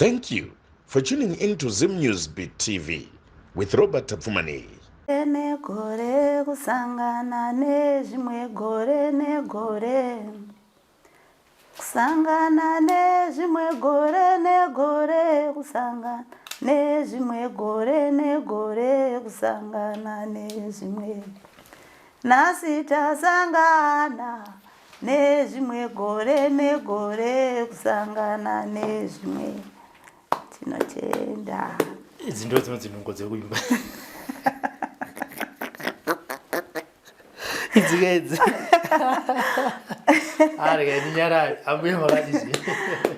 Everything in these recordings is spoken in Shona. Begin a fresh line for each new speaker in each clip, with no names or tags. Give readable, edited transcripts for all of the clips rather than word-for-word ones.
Thank you for tuning in to Zim News Beat TV with Robert Tapfumaneyi.
Negore kusangana nezvimwe gore negore kusangana nezvimwe gore negore kusangana nezvimwe gore negore kusangana nezvimwe nhasi tasangana nezvimwe gore negore kusangana nezvimwe tinotenda.
Idzi ndo dzinonzi nungo dzekuimba idzi ka idzi. Arega ndinyarare. Ambuya, makadini?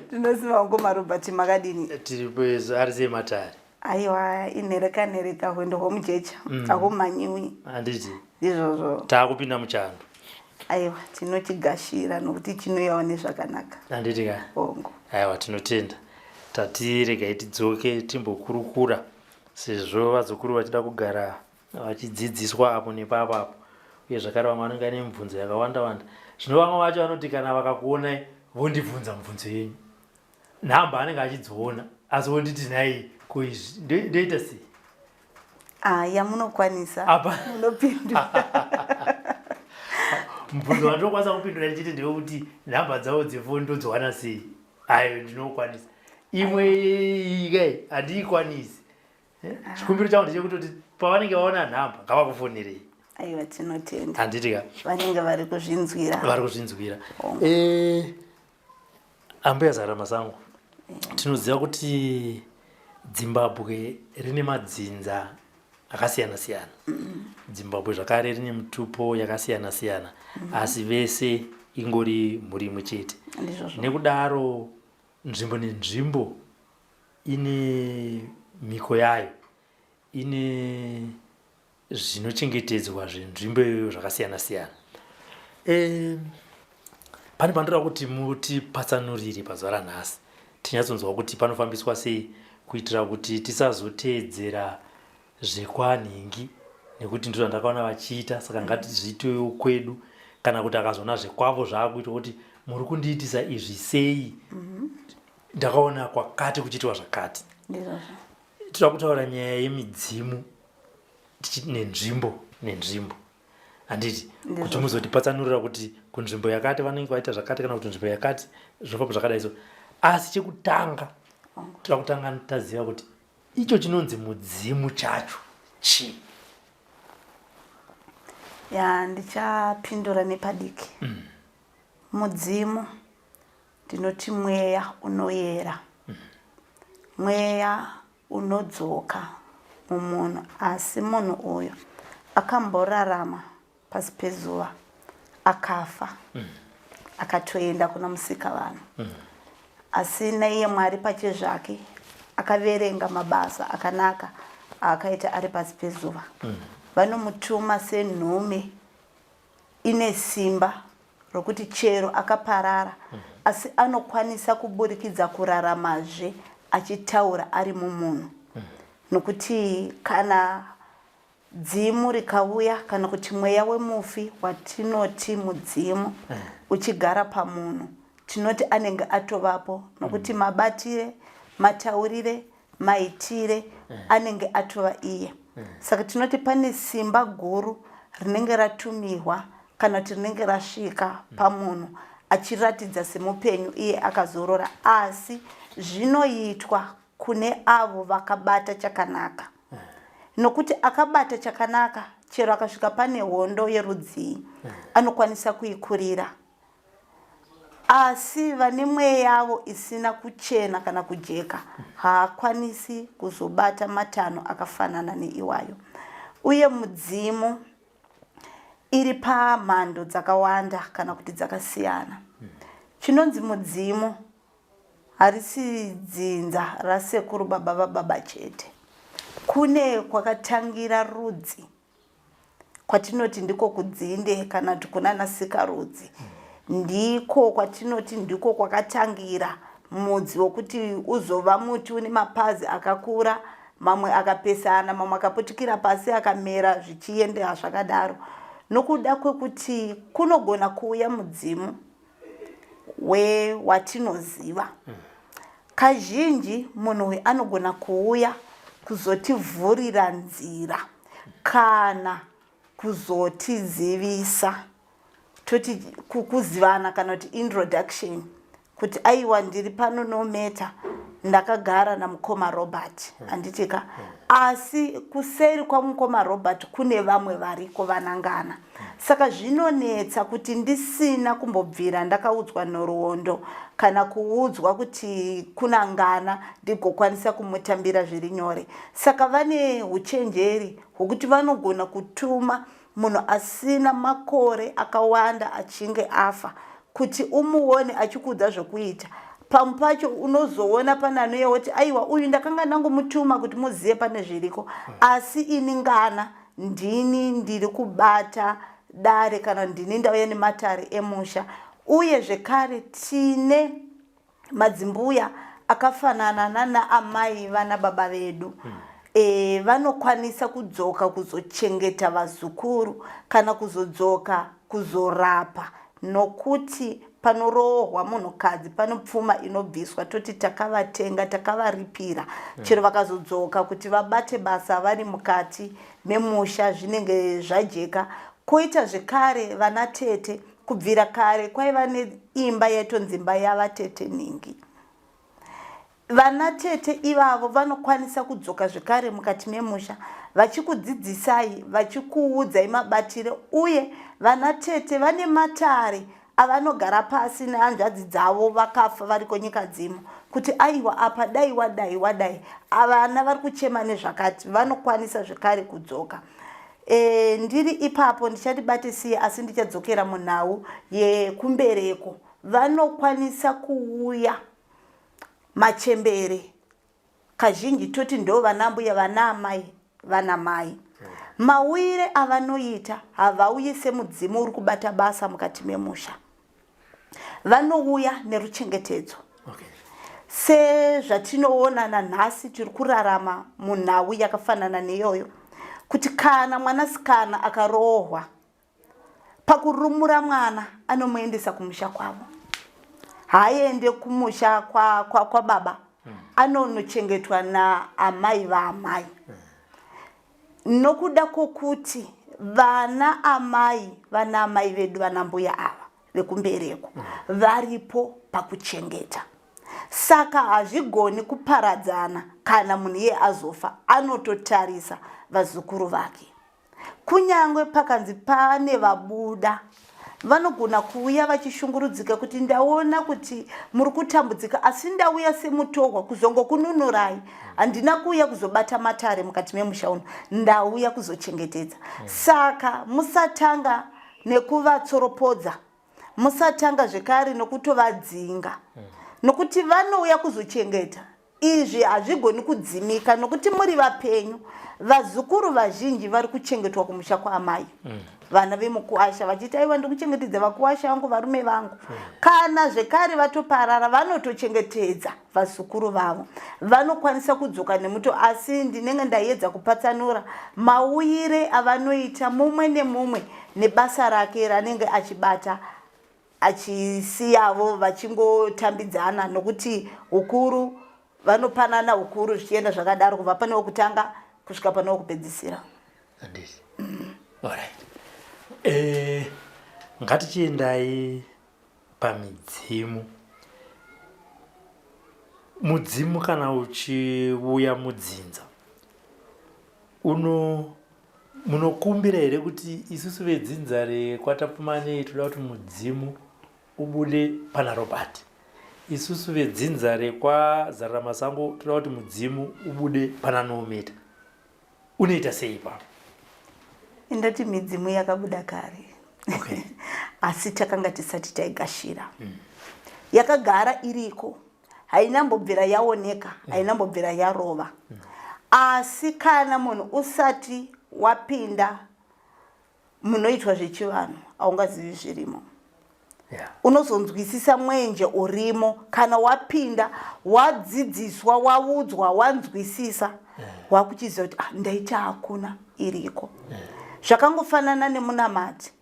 Tinoziva ngoma Robert, makadini?
Tiripo izvo, ari sei matare?
Aiwa, inhereka nhereka, hwendo hwomujecha ahumhanyiwi.
Handiti?
Ndizvozvo.
Taakupinda muchando.
Aiwa, tinochigashira nokuti chinouyawo nezvakanaka.
Handiti ka?
Hongu.
Aiwa, tinotenda. Tati regai tidzoke timbokurukura sezvo vazukuru vachida kugara vachidzidziswa apo nepapo apo, uye zvakare vamwe vanenge vane mibvunzo yakawanda wanda. Zvino vamwe vacho vanoti kana vakakuonai vondibvunza mibvunzo yenyu, nhamba anenge achidziona, asi wonditi, "Nhai, ko izvi ndoita sei?"
Ah, yamunokwanisa
Apa.
munopindura.
Mubvunzo wandinokwanisa kupindura ndichiti ndewekuti nhamba dzavo dzefoni ndodziwana sei, ayo ndinokwanisa. Imwe iyi kai handiikwanisi. Eh? Chikumbiro changu ndechekutoti pavanenge vaona nhamba ngavakufonerei.
Aiwa, tinotenda.
Handiti ka?
Vanenge vari kuzvinzwira.
Vari kuzvinzwira.
Hongu.
Ambuya Zara Masango, tinoziva kuti Zimbabwe rine madzinza akasiyana siyana. Zimbabwe zvakare rine mitupo yakasiyana siyana, asi vese ingori mhuri imwe chete.
Ndizvozvo.
Nekudaro nzvimbo nenzvimbo ine mhiko yayo, ine zvinochengetedzwa zvenzvimbo iyoyo zvakasiyana siyana. Pane pandoda kuti mutipatsanurire pazuva ranhasi, tinyatsonzwa kuti panofambiswa sei, kuitira kuti tisazoteedzera zvekwanhingi, nekuti ndizvo zvandakaona vachiita, saka ngatizviitewo kwedu, kana kuti akazoona zvekwavo zvaakuitwa kuti muri kundiitisa izvi sei, ndakaona kwakati kuchiitwa zvakati.
Ndizvozvo.
Toda kutaura nyaya yemidzimu nenzvimbo nenzvimbo, handiti? Kuti muzotipatsanurira kuti kunzvimbo yakati vanenge vaita zvakati, kana kuti nzvimbo yakati zvinofamba zvakadai. So asi chekutanga, toda kutanga taziva kuti icho chinonzi mudzimu chacho chii?
Ya, ndichapindura nepadiki. Mudzimu ndinoti mweya unoyera, mweya unodzoka mumunhu, asi munhu uyu akamborarama pasi pezuva, akafa, akatoenda kuna musika vanhu, asi naiye Mwari pachezvake akaverenga mabasa akanaka aakaita ari pasi pezuva, vanomutuma senhume ine simba rokuti chero akaparara, asi anokwanisa kuburikidza kuraramazve achitaura ari mumunhu. Nokuti kana dzimu rikauya, kana kuti mweya wemufi watinoti mudzimu uchigara pamunhu, tinoti anenge atovapo, nokuti mabatire, mataurire, maitire anenge atova iye. Saka tinoti pane simba guru rinenge ratumirwa kana kuti rinenge rasvika pamunhu achiratidza semupenyu iye akazorora. Asi zvinoitwa kune avo vakabata chakanaka, nokuti akabata chakanaka, chero akasvika pane hondo yerudzii, anokwanisa kuikurira. Asi vane mweya yavo isina kuchena kana kujeka haakwanisi kuzobata matanho akafanana neiwayo. Uye mudzimu iri pamhando dzakawanda kana kuti dzakasiyana. Chinonzi mudzimu harisi dzinza rasekuru baba vababa chete. Kune kwakatangira rudzi kwatinoti ndiko kudzinde kana kuti kunana sikarudzi, ndiko kwatinoti ndiko kwakatangira mudzi wokuti uzova muti une mapazi akakura, mamwe akapesana, mamwe akaputikira pasi, akamera zvichienda zvakadaro. Nokuda kwekuti kunogona kuuya mudzimu wewatinoziva. Kazhinji munhu uyu anogona kuuya kuzotivhurira nzira kana kuzotizivisa toti kuzivana kana kuti introduction kuti aiwa ndiri pano nometa ndakagara namukoma Robert handitika asi kuseri kwamukoma Robert kune vamwe variko vanangana saka zvinonetsa kuti ndisina kumbobvira ndakaudzwa nhoroondo kana kuudzwa kuti kuna ngana ndigokwanisa kumutambira zviri nyore saka vane uchenjeri hwokuti vanogona kutuma munhu asina makore akawanda achinge afa kuti umuone achikuudza zvokuita pamwe pacho unozoona pane anouya woti aiwa uyu ndakanga ndangomutuma kuti muzive pane zviriko asi ini ngana ndini ndiri kubata dare kana ndini ndauya nematare emusha uye zvekare tine madzimbuya akafanana nana amai vana baba vedu e, vanokwanisa kudzoka kuzochengeta vazukuru kana kuzodzoka kuzorapa nokuti panoroorwa munhukadzi pane pfuma inobviswa toti takavatenga takavaripira chero vakazodzoka kuti vabate basa vari mukati memusha zvinenge zvajeka koita zvekare vana tete kubvira kare kwaiva neimba yaitonzi imba yavatete nhingi vana tete ivavo vanokwanisa kudzoka zvekare mukati memusha vachikudzidzisai vachikuudzai mabatire uye vana tete vane matare avanogara pasi nehanzvadzi dzavo vakafa variko nyika dzimo kuti aiwa apa dai wadai wadai vana vari kuchema nezvakati vanokwanisa zvekare kudzoka e, ndiri ipapo ndichati batisiye asi ndichadzokera munhau yekumbereko vanokwanisa kuuya machembere kazhinji toti ndo vanambuya vanaamai vanamai mauyire avanoita havauyi semudzimu uri kubata basa mukati memusha vanouya neruchengetedzo okay. Sezvatinoona nanhasi tiri kurarama munhau yakafanana neiyoyo kuti kana mwanasikana akarohwa pakurumura mwana anomuendesa kumusha kwavo haaende kumusha kwababa kwa, kwa baba. Anonochengetwa naamai vaamai nokuda kwokuti vana amai vana amai vedu vana mbuya ava vekumbereko varipo pakuchengeta saka hazvigoni kuparadzana kana munhu iye azofa anototarisa vazukuru vake kunyange pakanzi pane vabuda vanogona kuuya vachishungurudzika kuti ndaona kuti muri kutambudzika asi ndauya semutorwa kuzongokununurai handina kuuya kuzobata matare mukati memusha uno ndauya kuzochengetedza saka musatanga nekuvatsoropodza musatanga zvekare nokutovadzinga nokuti vanouya kuzochengeta izvi hazvigoni kudzimika nokuti muri vapenyu vazukuru vazhinji vari kuchengetwa kumusha kwaamai vana vemukuasha vachiti aiwa ndikuchengetedza vakuasha vangu varume vangu kana zvekare vatoparara vanotochengetedza vazukuru vavo vanokwanisa kudzoka nemuto asi ndinenge ndaiedza kupatsanura mauyire avanoita mumwe nemumwe nebasa rake ranenge achibata achisiyavo vachingotambidzana nokuti ukuru vanopanana ukuru zvichienda zvakadaro kubva pane wokutanga kusvika pane wokupedzisira
handiti alright eh, ngatichiendai pamidzimu mudzimu kana uchiuya mudzinza uno munokumbira here kuti isusu vedzinza rekwatapfumanei toda kuti mudzimu ubude pana Robert isusu vedzinza rekwazaruramasango toda kuti mudzimu ubude pana Nometa unoita sei ipapo
indati midzimu yakabuda kare okay. asi takanga tisati taigashira yakagara iriko haina mbobvira yaoneka haina mbobvira yarova asi kana munhu usati wapinda munoitwa zvechivanhu haungazivi zvirimo yeah. Unozonzwisisa mwenje urimo kana wapinda wadzidziswa waudzwa wanzwisisa yeah. Wakuchiziva kuti ah, ndaita hakuna iriko yeah. Zvakangofanana nemunamati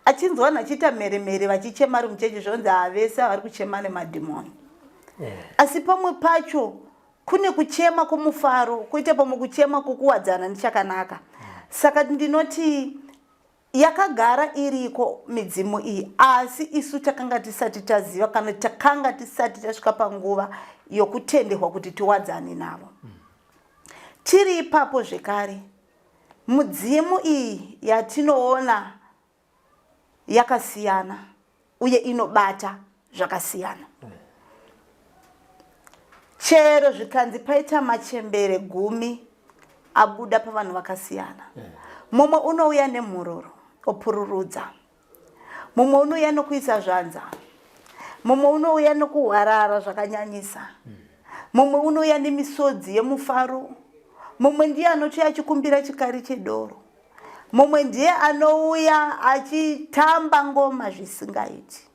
achinzwa vanhu vachiita mheremhere vachichema ari muchechi zvonzi havese vari kuchema nemadhimoni. Asi pamwe pacho kune kuchema kwomufaro, koita pamwe kuchema kwokuwadzana nechakanaka. Saka ndinoti yakagara iriko midzimu iyi, asi isu takanga tisati taziva kana takanga tisati tasvika panguva yokutenderwa kuti tiwadzane navo. Tiri ipapo zvekare, mudzimu iyi yatinoona yakasiyana uye inobata zvakasiyana. Chero zvikanzi paita machembere gumi abuda pavanhu vakasiyana, mumwe unouya nemhururu opururudza, mumwe unouya nokuisa zvanza, mumwe unouya nokuhwarara zvakanyanyisa, mumwe unouya nemisodzi yemufaro, mumwe ndiye anotouya achikumbira chikari chedoro, mumwe ndiye anouya achitamba ngoma zvisingaiti.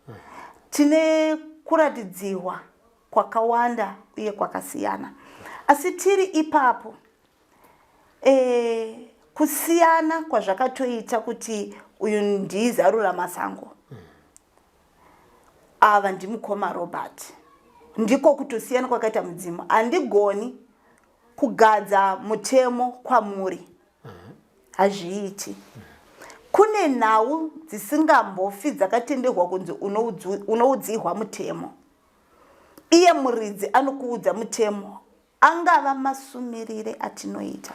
Tine kuratidzirwa kwakawanda uye kwakasiyana, asi tiri ipapo e, kusiyana kwazvakatoita kuti uyu ndizarura masango, ava ndimukoma Robert, ndiko kutosiyana kwakaita mudzimu. Handigoni kugadza mutemo kwamuri, hazviiti. Kune nhau dzisingambofi dzakatenderwa kunzi unoudzirwa mutemo. Iye muridzi anokuudza mutemo, angava masumirire atinoita.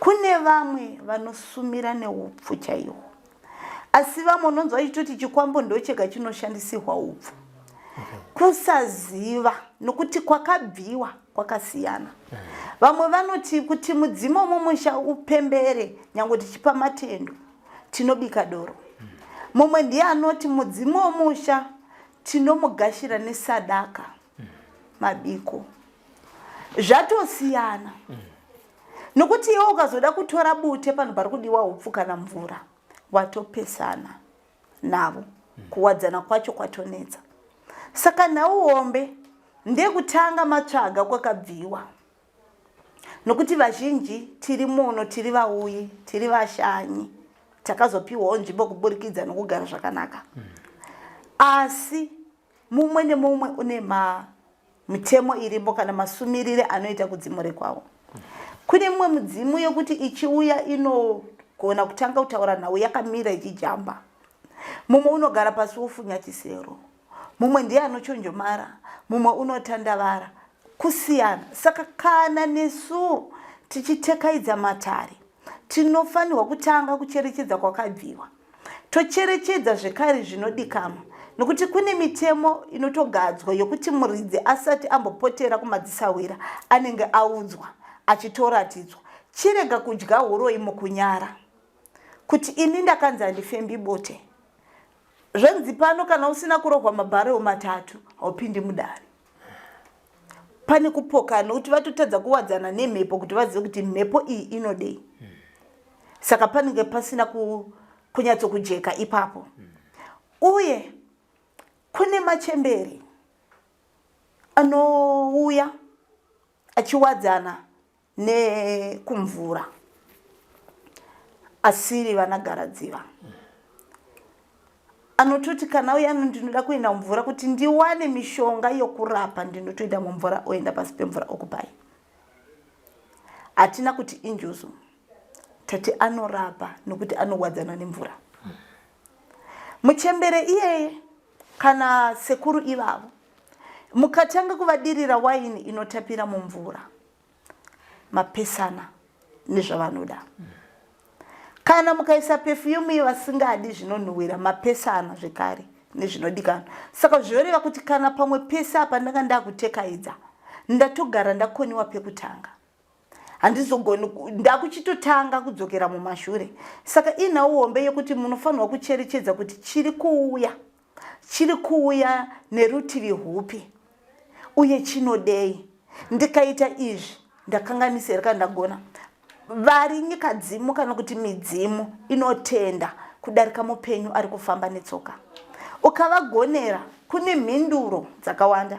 Kune vamwe vanosumira neupfu chaihwo, asi vamwe unonzwa vachitoti chikwambo ndochega chinoshandisirwa upfu. Kusaziva, nokuti kwakabviwa kwakasiyana. Vamwe vanoti kuti mudzimu womumusha upembere, nyange tichipa matendo, tinobika doro. Mumwe ndiye anoti mudzimu womusha tinomugashira nesadaka, mabiko. Zvatosiyana, nokuti iwe ukazoda kutora bute panhu pari kudiwa upfu kana mvura, watopesana navo, kuwadzana kwacho kwatonetsa. Saka nhau hombe ndekutanga matsvaga kwakabviwa, nokuti vazhinji tiri muno tiri vauyi, tiri vashanyi, takazopiwawo nzvimbo kuburikidza nokugara zvakanaka. Asi mumwe nemumwe une mitemo irimo kana masumirire anoita kudzimu rekwavo. Kune mumwe mudzimu yekuti ichiuya inogona kutanga kutaura nhau yakamira ichijamba, mumwe unogara pasi wofunya chisero, mumwe ndiye anochonjomara, mumwe unotandavara. Kusiyana. Saka kana nesu tichitekaidza matare, tinofanirwa kutanga kucherechedza kwakabviwa, tocherechedza zvekare zvinodikamwa, nokuti kune mitemo inotogadzwa yokuti muridzi asati ambopotera kumadzisahwira anenge audzwa achitoratidzwa. Chirega kudya uroyi mukunyara kuti ini ndakanzi handifembi bote. Zvanzi pano kana usina kurohwa mabharewo 3 haupindi mudare. Pane kupokana nokuti vatotadza kuwadzana nemhepo kuti vazive kuti mhepo iyi inodei. Saka panenge pasina kunyatsokujeka ipapo. Uye kune machembere anouya achiwadzana nekumvura asiri vanagaradziva, anototi kana uya ndinoda kuenda mumvura kuti ndiwane mishonga yokurapa, ndinotoenda mumvura, oenda pasi pemvura okupai. Hatina kuti injuzu, tati anorapa nokuti anowadzana nemvura. Muchembere iyeye kana sekuru ivavo, mukatanga kuvadirira waini inotapira mumvura, mapesana nezvavanoda. Kana mukaisa pefuyumu yevasingadi zvinonhuhwira, mapesana zvekare nezvinodikanwa. Saka zvinoreva kuti kana pamwe pese apa ndanga ndakutekaidza, ndatogara ndakoniwa pekutanga, handizogoni, ndakuchitotanga kudzokera mumashure. Saka inhau hombe yekuti munofanirwa kucherechedza kuti chiri kuuya chiri kuuya nerutivi rwupi uye chinodei. Ndikaita izvi ndakanganisa here kana ndagona? Vari nyikadzimu kana kuti midzimu inotenda kudarika mupenyu ari kufamba netsoka. Ukavagonera, kune mhinduro dzakawanda.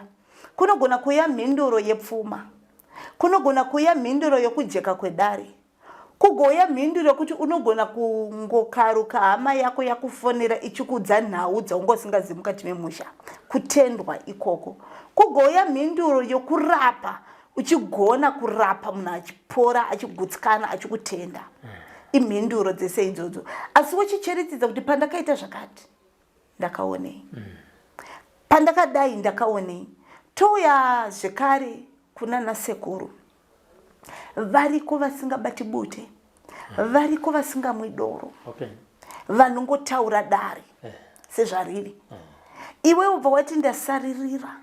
Kunogona kuuya mhinduro yepfuma, kunogona kuuya mhinduro yokujeka kwedare. Kugouya mhinduro yekuti unogona kungokaruka hama yako yakufonera ichikuudza nhau dzaunga usingazivi mukati memusha. Kutendwa ikoko. Kugouya mhinduro yokurapa uchigona kurapa munhu achipora achigutsikana achikutenda. Imhinduro dzese idzodzo. Asi wochicherechedza kuti pandakaita zvakati ndakaonei. Pandakadai ndakaonei. Touya zvekare kuna nasekuru. Variko vasingabati bute, variko vasingamwi doro, okay. Vanongotaura dare eh. Sezvariri eh. Iwe ubva wati ndasaririra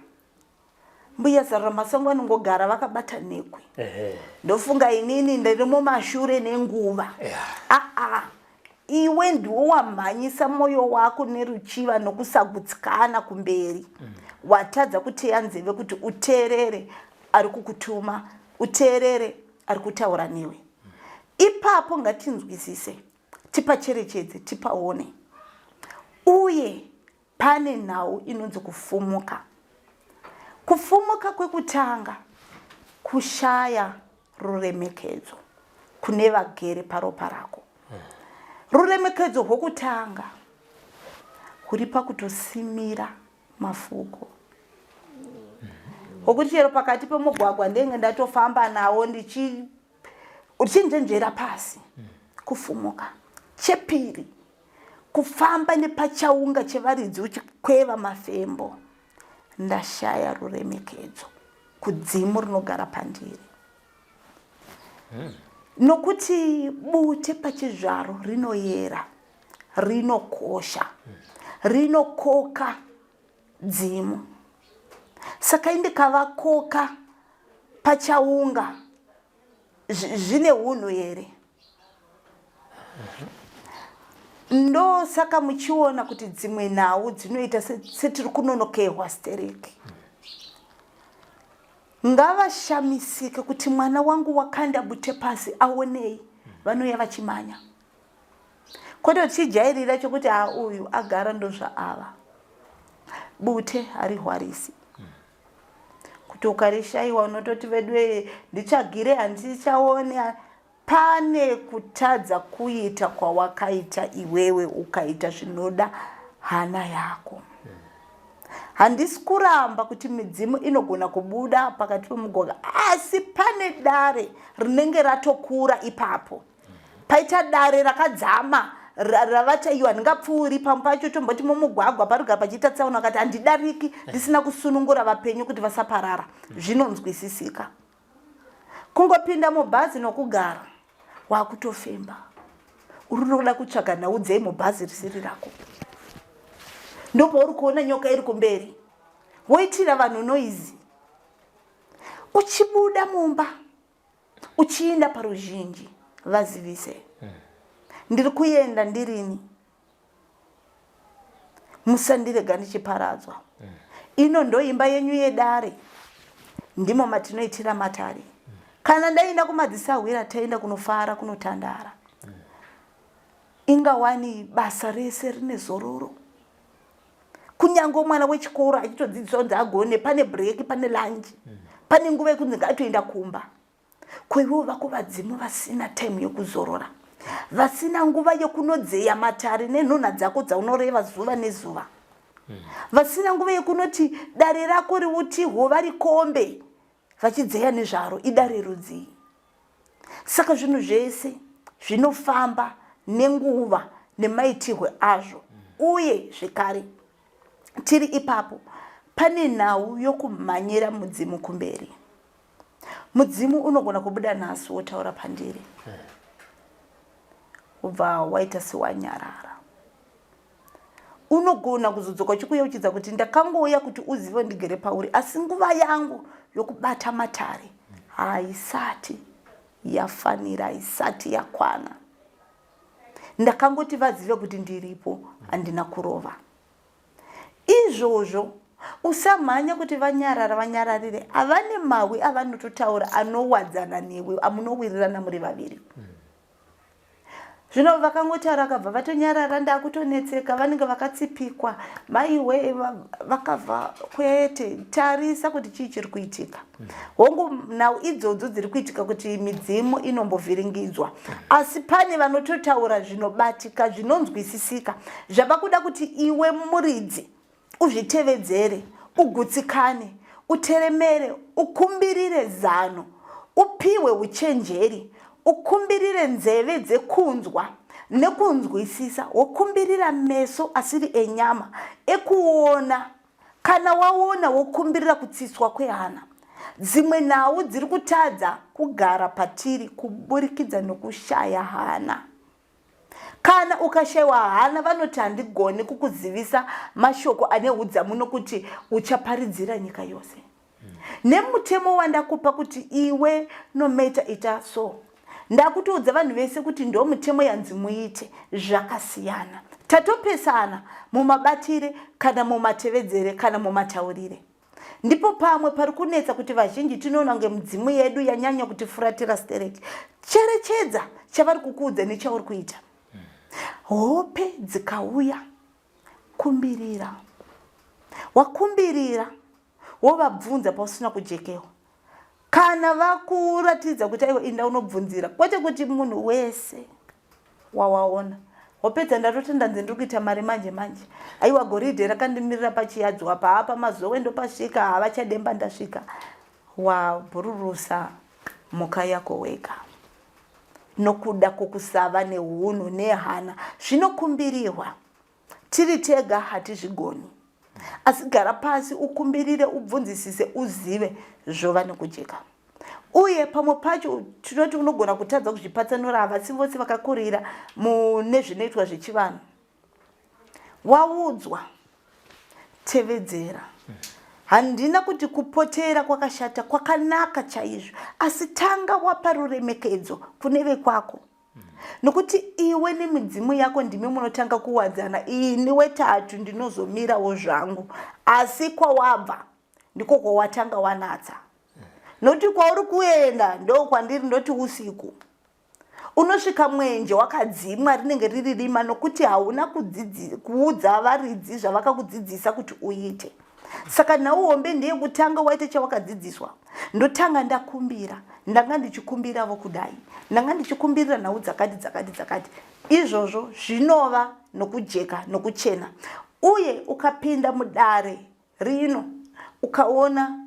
mbuya zarura masango vanongogara vakabata nekwe eh. Ndofunga inini ndiri mumashure nenguva yeah. Aa iwe ndiwo wamhanyisa mwoyo wako neruchiva nokusagutsikana kumberi mm. Watadza kuteya nzeve kuti uteerere ari kukutuma, uteerere ari kutaura newe. Ipapo ngatinzwisise, tipacherechedze, tipaone. Uye pane nhau inonzi kufumuka. Kufumuka kwekutanga kushaya ruremekedzo kune vagere paropa rako. Ruremekedzo rwokutanga huri pakutosimira mafuko wokuti chero pakati pemugwagwa ndenge ndatofamba nawo ndichinjenjera pasi. Kufumuka. Chepiri, kufamba nepachaunga chevaridzi uchikweva mafembo. Ndashaya ruremekedzo kudzimu rinogara pandiri. Nokuti bute pachizvaro rinoyera, rinokosha, rinokoka dzimu. Saka indikavakoka pachaunga zvine hunhu here? Ndosaka muchiona kuti dzimwe nhau dzinoita setiri kunonokerwa stereki. Ngavashamisike kuti mwana wangu wakanda bute pasi aonei, vanouya vachimanya. Kwete tichijairira chokuti ha uyu agara ndozvaava. Bute harihwarisi. Kuti ukarishaiwa unototi veduwe nditsvagire handichaone. Pane kutadza kuita kwawakaita iwewe ukaita zvinoda hana yako. Handisi kuramba kuti midzimu inogona kubuda pakati pemugwagwa, asi pane dare rinenge ratokura ipapo. Paita dare rakadzama ravati iyo handingapfuuri pamwe pacho tomboti mumugwagwa parigara pachiita tsaona vakati handidariki ndisina kusunungura vapenyu kuti vasaparara. Zvinonzwisisika. Kungopinda mubhazi nokugara wakutofemba uri unoda kutsvaga nhau dzei mubhazi risiri rako. Ndopauri kuona nyoka iri kumberi woitira vanhu noizi. Uchibuda mumba uchiinda paruzhinji vazivise ndiri kuenda ndirini, musandirega ndichiparadzwa. Ino ndoimba yenyu yedare, ndimo matinoitira matare. Kana ndaenda kumadzisahwira taenda kunofara kunotandara. Ingawani basa rese rine zororo. Kunyange mwana wechikoro achitodzidziswa kunzi agone, pane break, pane lunch, pane nguva yekunzi ngaatoenda kumba. Ko ivo vako vadzimu vasina time yekuzorora, vasina nguva yekunodzeya matare nenhunha dzako dzaunoreva zuva nezuva, vasina nguva yekunoti dare rako riutihwo varikombe vachidzeya nezvaro, idare rudzii? Saka zvinhu zvese zvinofamba nenguva nemaitirwe azvo. Uye zvekare tiri ipapo pane nhau yokumhanyira mudzimu kumberi. Mudzimu unogona kubuda nhasi wotaura pandiri, ubva waita sewanyarara. Unogona kuzodzoka uchikuyeuchidza kuti ndakangouya kuti uzive ndigere pauri, asi nguva yangu yokubata matare haisati yafanira, haisati yakwana. Ndakangoti vazive kuti ndiripo, handina kurova. Izvozvo usamhanya kuti vanyarara vanyararire, havane mahwi avanototaura anowadzana newe, amunowirirana muri vaviri. Zvino vakangotaura akabva vatonyarara ndakutonetseka vanenge vakatsipikwa maiwe vakabva kwete tarisa kuti chii chiri kuitika hongu nhau idzodzo dziri kuitika kuti midzimu inombovhiringidzwa asi pane vanototaura zvinobatika zvinonzwisisika zvava kuda kuti iwe muridzi uzvitevedzere, ugutsikane, uteremere, ukumbirire zano, upiwe uchenjeri, ukumbirire nzeve dzekunzwa nekunzwisisa, wokumbirira meso asiri enyama ekuona. Kana waona wokumbirira kutsiswa kwehana. Dzimwe nhau dziri kutadza kugara patiri kuburikidza nokushaya hana. Kana ukashaiwa hana vanoti handigoni kukuzivisa mashoko ane hudzamu nokuti uchaparidzira nyika yose. Nemutemo wandakupa kuti iwe Nomatter ita so. Ndakutoudza vanhu vese kuti ndomutemo yanzi muite zvakasiyana. Tatopesana mumabatire kana mumatevedzere kana mumataurire. Ndipo pamwe pari kunetsa kuti vazhinji tinoona kunge mudzimu yedu yanyanya kutifuratira stereki. Cherechedza chavari kukuudza nechauri kuita. Hope dzikauya, kumbirira. Wakumbirira, wovabvunza pausina kujekewa. Kana vakuratidza kuti aiwa inda unobvunzira, kwete kuti munhu wese wawaona wapedza ndatoti ndanzi ndiri kuita mari manje manje aiwa goridhe rakandimirira pachiyadzwa paa pamazowe ndopasvika havachademba ndasvika wabhururusa mhuka yako wega nokuda kwokusava nehunhu nehana zvinokumbirirwa tiri tega hatizvigoni asi gara pasi ukumbirire ubvunzisise uzive zvova nekujeka uye pamwe pacho tinoti unogona kutadza kuzvipatsanura havasi vose vakakurira mune zvinoitwa zvechivanhu waudzwa tevedzera handina kuti kupotera kwakashata kwakanaka chaizvo asi tanga wapa ruremekedzo kune vekwako nokuti iwe nemidzimu yako ndimi munotanga kuwadzana ini wetatu ndinozomirawo zvangu asi kwawabva ndiko kwawatanga wanatsa nokuti kwauri kuenda ndokwandiri ndoti usiku unosvika mwenje wakadzimwa rinenge riri rima nokuti hauna kuudza varidzi zvavakakudzidzisa kuti uite saka nhau hombe ndeyekutanga waita chawakadzidziswa ndotanga ndakumbira ndanga ndichikumbiravo kudai ndanga ndichikumbirira nhau dzakati dzakati dzakati izvozvo zvinova nokujeka nokuchena uye ukapinda mudare rino ukaona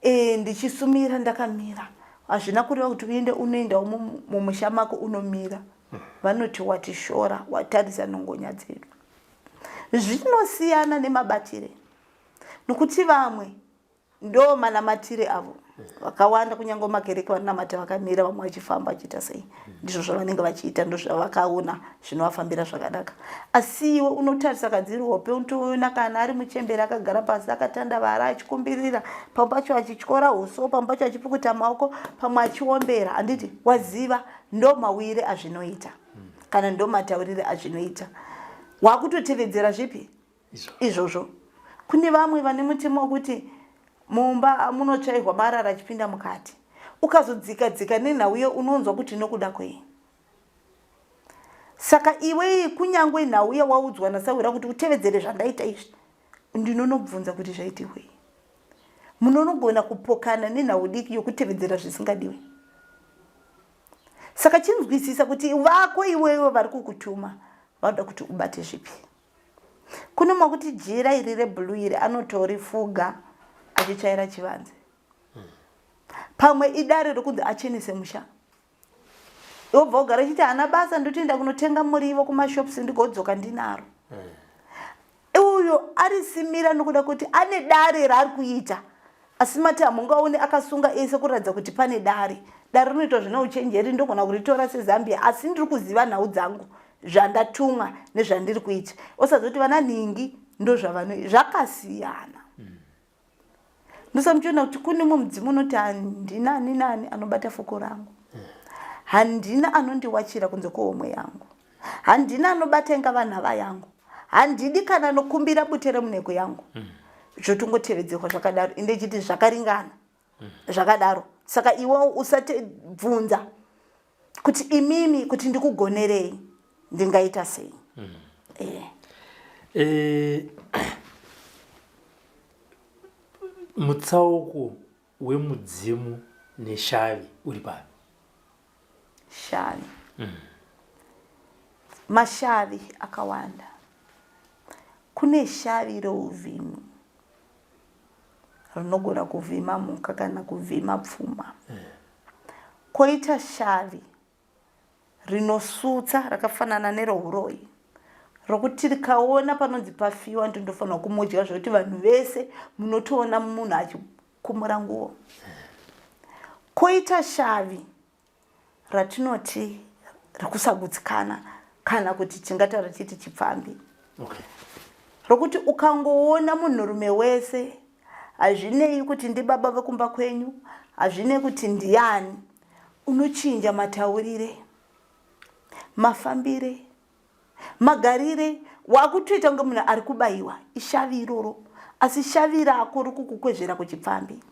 e, ndichisumira ndakamira hazvina kureva kuti uende unoendawo mumusha mako unomira vanoti watishora watarisa nongonya dzedu zvinosiyana nemabatire nokuti vamwe ndo manamatire avo vakawanda kunyange makereke vanonamata vakamira vamwe vachifamba vachiita sei ndizvo zvavanenge vachiita ndozvavakaona zvinovafambira zvakanaka asi iwe unotarisa kadziri hope unotoona kana ari muchembere akagara pasi akatandavara achikumbirira pamwe pacho achityora uso pamwe pacho achipukuta maoko pamwe achiombera handiti waziva ndo mawire azvinoita kana ndo mataurire azvinoita wakutotevedzera zvipi izvozvo kune vamwe vane mutemo wekuti mumba munotsvairwa marara achipinda mukati ukazodzika dzika nenhau iyo unonzwa kuti nokuda kwei saka iwe kunyange nhau yawaudzwa nasahwira kuti utevedzere zvandaita izvi ndinonobvunza kuti zvaitirwei munonogona kupokana nenhau diki yokutevedzera zvisingadiwe saka chinzwisisa kuti vako iwewe vari kukutuma vanoda kuti ubate zvipi Kune mumwe kuti jira iri reblue iri anotorifuga achitsvaira chivanze. Pamwe idare rokunzi achenese musha. Wobva wogara uchiti haana basa ndotoenda kunotenga murivo kumashops ndigodzoka ndinaro. Uyo arisimira nokuda kuti ane dare raari kuita. Asi mati hamungaone akasunga ese kuratidza kuti pane dare. Dare rinoitwa zvine uchenjeri ndogona kuritora seZambia asi ndiri kuziva nhau dzangu zvandatumwa nezvandiri kuita. Osazoti vana nhingi ndozvavano zvakasiyana. Ndosamuchiona kuti kune umwe mudzimu unoti handina ani nani anobata foko rangu. Handina anondiwachira kunze kwehomwe yangu. Handina anobata ingava nhava yangu. Handidi kana anokumbira bute remunheko yangu. Zvotongotevedzerwa zvakadaro. Inde chiti zvakaringana. Zvakadaro. Saka iwe usatibvunza. Kuti imimi kuti ndikugonerei ndingaita sei?
Mm. E, mutsauko wemudzimu neshavi uri papi?
Shavi. Mashavi akawanda. Kune shavi reuvhimi rinogona kuvhima mhuka kana kuvhima pfuma. Koita shavi rinosutsa rakafanana nerohuroyi rokuti rikaona panonzi pafiwa ndindofanirwa kumudya zvekuti vanhu vese munotoona munhu achikumura nguo. Koita shavi ratinoti rekusagutsikana kana kuti tingataura tichiti chipfambi.
Okay.
Rokuti ukangoona munhurume wese, hazvinei kuti ndibaba vekumba kwenyu, hazvinei kuti ndiani, unochinja mataurire, mafambire, magarire, wakutoita kunge munhu ari kubayiwa. Ishavi iroro, asi shavi rako rikukukwezvera kuchipfambi.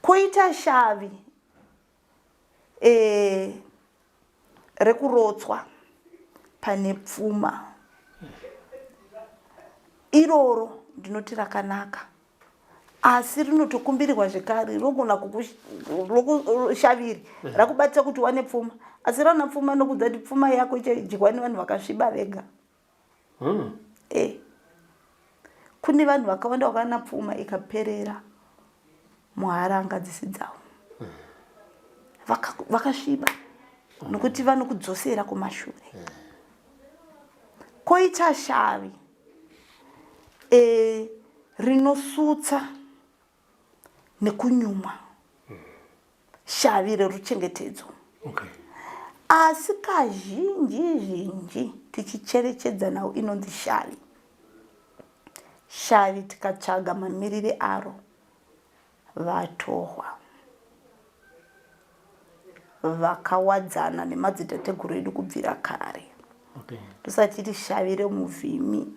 Koita shavi rekurotswa pane pfuma, iroro ndinoti rakanaka, asi rinotokumbirirwa zvekare. Rinogona kukushaviri rakubatisa kuti uwane pfuma, asi raona pfuma nokudza kuti pfuma yako ichadyiwa nevanhu vakasviba vega. Kune vanhu vakawanda vakawana pfuma ikaperera muharanga dzisi dzavo. Vakasviba nokuti vanokudzosera kumashure. Koita shavi rinosutsa nekunyumwa, shavi reruchengetedzo.
Okay.
Asi kazhinji zhinji tichicherechedza nhau inonzi shavi, shavi tikatsvaga mamirire aro, vatohwa vakawadzana nemadzitateguru edu kubvira kare.
Okay.
Tosati titi shavi remuvhimi.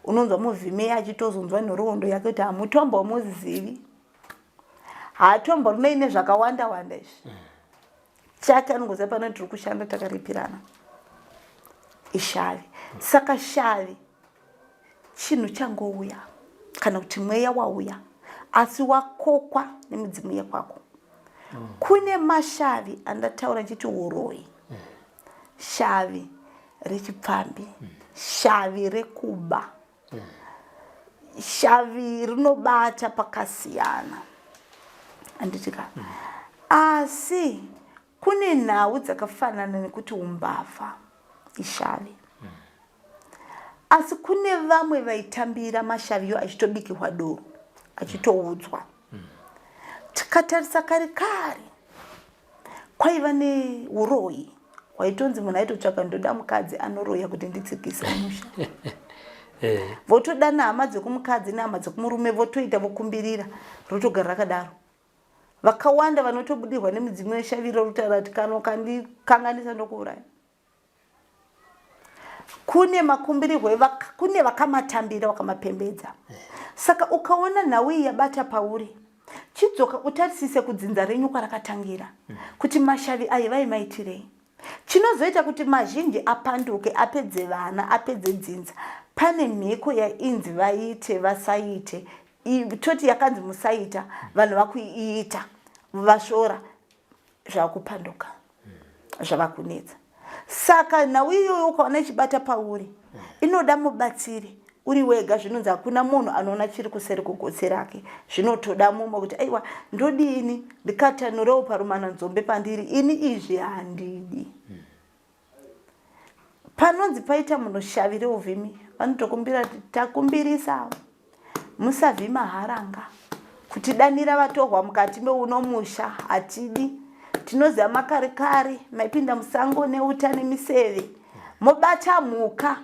Unonzwa muvhimi achitozonzwa nhoroondo yake kuti hamutombomuzivi, haatomborinei nezvakawanda wanda izvi. Chake anongoziva pano tiri kushanda takaripirana, ishavi. Saka shavi chinhu changouya kana kuti mweya wauya, asi wakokwa nemidzimu yekwako. Kune mashavi andataura nchiti uroyi, shavi rechipfambi, shavi rekuba, shavi rinobata pakasiyana, handitika? Asi kune nhau dzakafanana nekuti umbavha ishavi, asi kune vamwe vaitambira mashaviyo achitobikirwa doro achitoudzwa. Tikatarisa kare kare kwaiva neuroyi, waitonzi munhu aitotsvaka ndoda mukadzi anoroya kuti nditsikise musha. Votodana hama dzekumukadzi nehama dzekumurume, votoita vokumbirira, rotogara rakadaro. Vakawanda vanotobudirwa nemidzimu yeshaviro rutaura kuti kana ukandikanganisa ndokuuraya. Kune makumbirirwo, kune vakamatambira vakamapembedza. Saka ukaona nhau iyi yabata pauri, chidzoka utarisise kudzinza renyu kwarakatangira, kuti mashavi ayi vaimaitirei. Chinozoita kuti mazhinji apanduke, apedze vana, apedze dzinza, pane mhiko yainzi vaite vasaite. Toti yakanzi musaita, vanhu vakuiita, vasvora, zvakupanduka, zvavakunetsa. Saka nhau iyoyo ukaona ichibata pauri, inoda mubatsiri. Uri wega, zvinonzi hakuna munhu anoona chiri kuseri kugotsi rake. Zvinotoda mumwe kuti aiwa, ndodini, ndikatanurewo parumana nzombe pandiri ini, izvi handidi. Panonzi paita munhu shavi reuvhimi, vanotokumbira kuti takumbirisa musavhima haranga, kutidanira vatohwa mukati meuno musha hatidi. Tinoziva makare kare maipinda musango neuta nemiseve, mobata mhuka,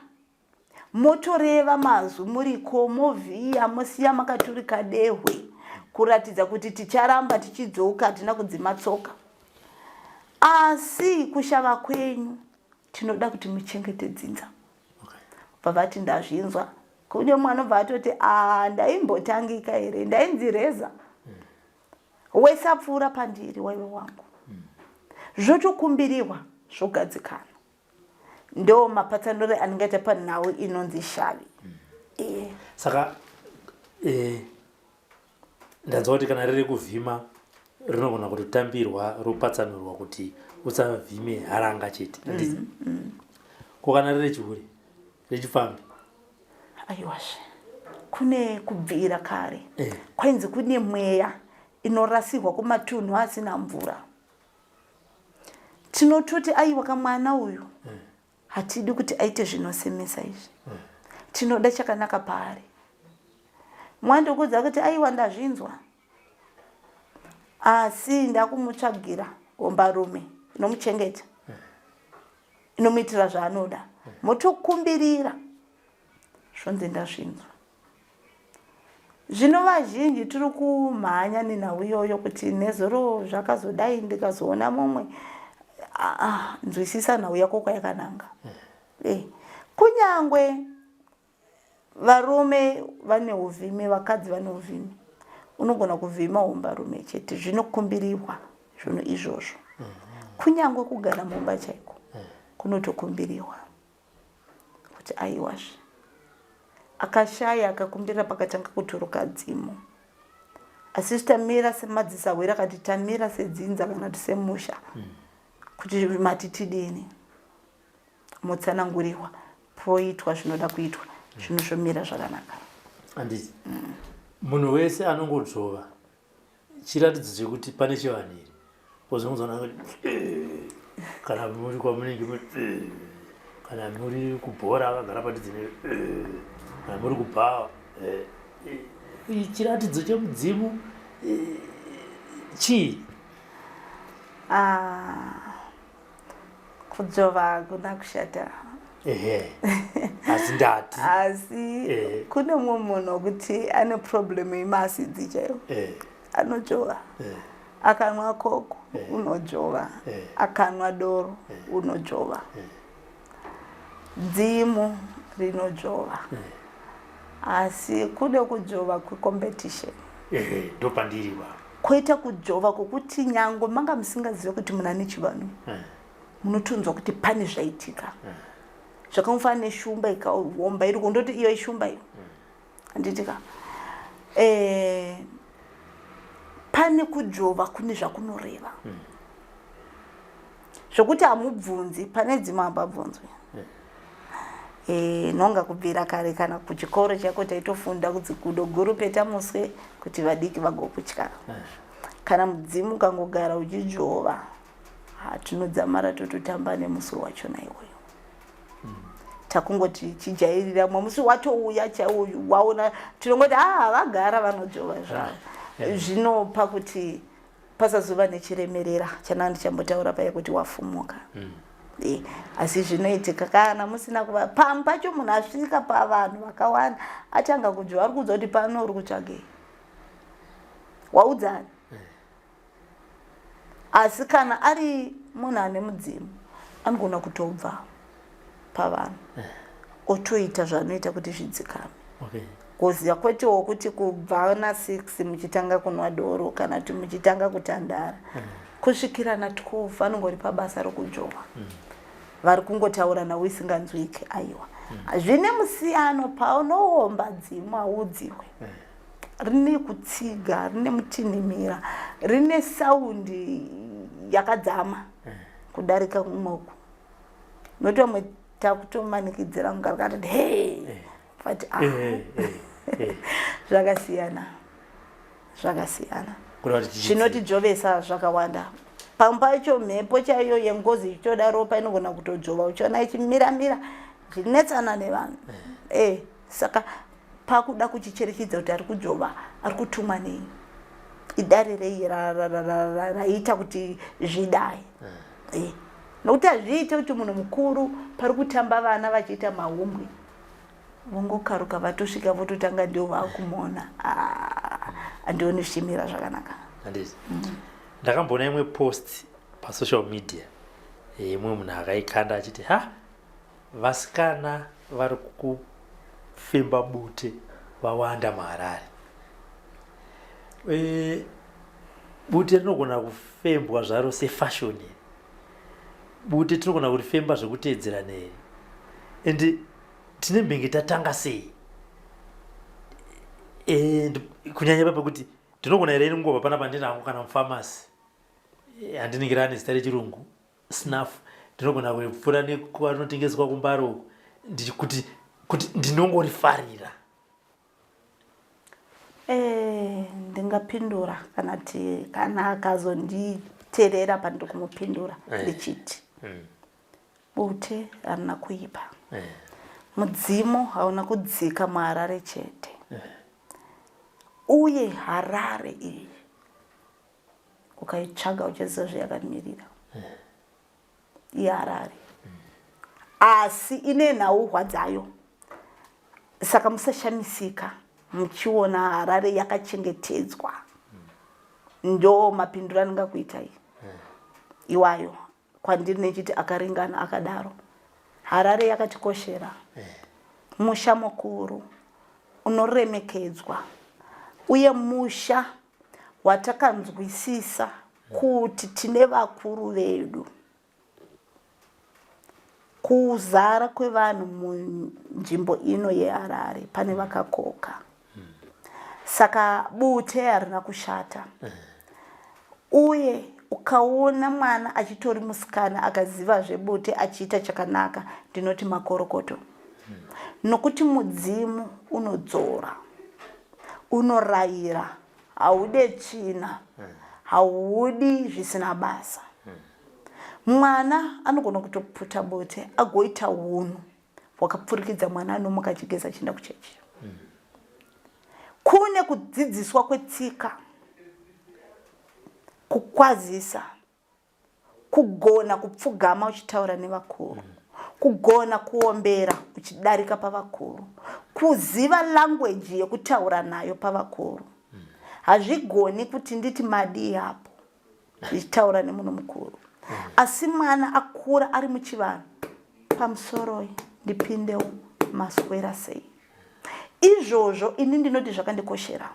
motoreva mazwi muriko, movhiya, mosiya makaturika dehwe kuratidza kuti ticharamba tichidzoka, hatina kudzima tsoka. Asi kushava kwenyu tinoda kuti muchengete dzinza. Bva vati ndazvinzwa. Kune mwana obva atoti a ndaimbotangika here, ndainzi reza, wese apfuura pandiri waive wangu. Zvotokumbiriwa zvogadzikana. Ndo mapatsanure andingaita panhau inonzi shavi.
Mm. Saka eh, ndanzwa kuti kana riri kuvhima rinogona kutotambirwa ropatsanurwa kuti usavhime haranga chete. Mm. Mm. Ko kana riri chihure rechipfambi?
Aiwazve kune kubvira kare eh. Kwainzi kune mweya inorasirwa kumatunhu asina mvura. Tinototi aiwa kamwana uyu mm. Hatidi kuti aite zvinosemesa izvi mm. Tinoda chakanaka paari. Mwandokudza kuti aiwa ndazvinzwa, asi ndakumutsvagira gombarume inomuchengeta mm. Inomuitira zvaanoda mm. Motokumbirira zvonzi ndazvinzwa. Zvino vazhinji tiri kumhanya nenhau iyoyo kuti nezuro zvakazodai ndikazoona mumwe. Ah, nzwisisa nhau yako kwayakananga. Eh. Kunyangwe varume vane uvhimi, vakadzi vane uvhimi, unogona kuvhima hombarume chete, zvinokumbirirwa zvinhu izvozvo. Kunyangwe kugara mumba chaiko kunotokumbirirwa kuti aiwazve akashaya akakumbirira pakatanga kuturuka dzimu. Asi isu tamira semadzisahwira kati tamira sedzinza kana kuti semusha kuti mati tidini, motsanangurirwa poitwa zvinoda kuitwa, zvinhu zvomira zvakanaka.
Handiti munhu wese anongodzvova chiratidzo chekuti pane chivanhu here? Ozonzona kuti kana muri kwamunenge muri, kana muri kubhora akagara padhuze ne, kana muri kubhawa, chiratidzo chemudzimu chii?
Ah, kudzvova hakuna kushata.
Ehe, asi ndati
asi kune mumwe munhu wekuti ane problem yemasidzi chaiwo, anodzvova. Akanwa koko unodzvova, akanwa doro unodzvova, dzimu rinodzvova. Asi kune kudzvova kwecompetition.
Ehe, ndopandiri ba.
Koita kudzvova kwokuti nyange manga musingazive kuti munhu ane chivanhu, munotonzwa kuti pane zvaitika. Zvakamufanana neshumba ikaomba iri kundoti iyo ishumba iyo, handitika? Pane kudzvova kune zvakunoreva zvokuti hamubvunzi. Pane dzimwe hambabvunzwi. Nonga kubvira kare kana kuchikoro chako taitofunda kuti gudo guru peta muswe kuti vadiki vagokutya. Kana mudzimu ukangogara uchidzvova, tinodzamara tototamba nemuswe wachona iwoyo. Takungoti chijairira mwe musi watouya chaiwo waona tinongoti ah, vagara vanodzvova zvavo. Zvinopa kuti pasazova nechiremerera chananga ndichambotaura paya kuti wafumuka. Asi zvinoitika kana musina kuva pamwe pacho munhu asvika pavanhu vakawanda atanga kudzvova, ari kuudza kuti pano uri kutsvagei, waudzani. Asi kana ari munhu ane mudzimu anogona kutobva pavanhu otoita zvaanoita kuti zvidzikame. Kuziva kwetewo kuti kubva na6 muchitanga kunwa doro kana kuti muchitanga kutandara kusvikira na12 vanongori pabasa rokudzvova, vari kungotaura nhau isinganzwiki. Aiwa, zvine musiyano. Paunoomba dzimu haudziwe, rine kutsiga, rine mutinhimira, rine saundi yakadzama kudarika kumwe uku, nokuti vamwe takutomanikidzira kunga rikatoti hey, but ah, zvakasiyana, zvakasiyana.
Kureva kuti
Zvinotidzvovesa zvakawanda. Pamwe pacho mhepo chaiyo yengozi ichitoda ropa inogona kutodzvova, uchiona ichimiramira zvichinetsana nevanhu. Saka pakuda kuchicherechedza kuti ari kudzvova ari kutumwa nei, idare rei raita kuti zvidai. Nokuti hazviite kuti munhu mukuru pari kutamba vana vachiita mahumbwe vongokaruka vatosvika vototanga ndivo vakumona. Handioni zvichimira zvakanaka.
Handiti ndakamboona imwe post pasocial media imwe munhu akaikanda achiti ha, vasikana vari kufemba bute vawanda muHarare. Bute rinogona kufembwa zvaro sefashoni. Bute tinogona kurifemba zvekuteedzerana here? And tine mbenge tatanga sei? And kunyanya pa pekuti ndinogona here ini kungobva panapa ndinangu kana mufamasi eh, handinenge rane zita rechirungu snuff ndinogona kupfuura nekwanotengeswa kumbare uku kuti kuti ndinongorifarira.
Eh, ndingapindura kana ti kana akazonditerera pandiri kumupindura eh. ndichiti mm. Bute harina kuipa eh. Mudzimu hauna kudzika muHarare chete eh. Uye Harare iyi ukaitsvaga uchaziva zvayakamirira eh. IHarare asi ine nhauhwa dzayo saka musashamisika muchiona Harare yakachengetedzwa. Ndo mapinduro andingakuitai iwayo kwandiri nechiti akaringana akadaro. Harare yakatikoshera, musha mukuru unoremekedzwa uye musha watakanzwisisa kuti tine vakuru vedu. Kuzara kwevanhu munzvimbo ino yeHarare pane vakakoka. Saka bute harina kushata. Uye ukaona mwana achitori musikana akaziva zvebute achiita chakanaka ndinoti makorokoto. Nokuti mudzimu unodzora, unorayira, haude tsvina, haudi zvisina basa. Mwana anogona kutoputa bute agoita hunhu hwakapfurikidza mwana anomuka achigeza achienda kuchechi. Kune kudzidziswa kwetsika, kukwazisa, kugona kupfugama uchitaura nevakuru, kugona kuombera uchidarika pavakuru, kuziva language yekutaura nayo pavakuru. Hazvigoni kuti nditi madii apo ndichitaura nemunhu mukuru, asi mwana akura ari muchivanhu pamusoroi ndipindewo maswera sei. Izvozvo ini ndinoti zvakandikoshera.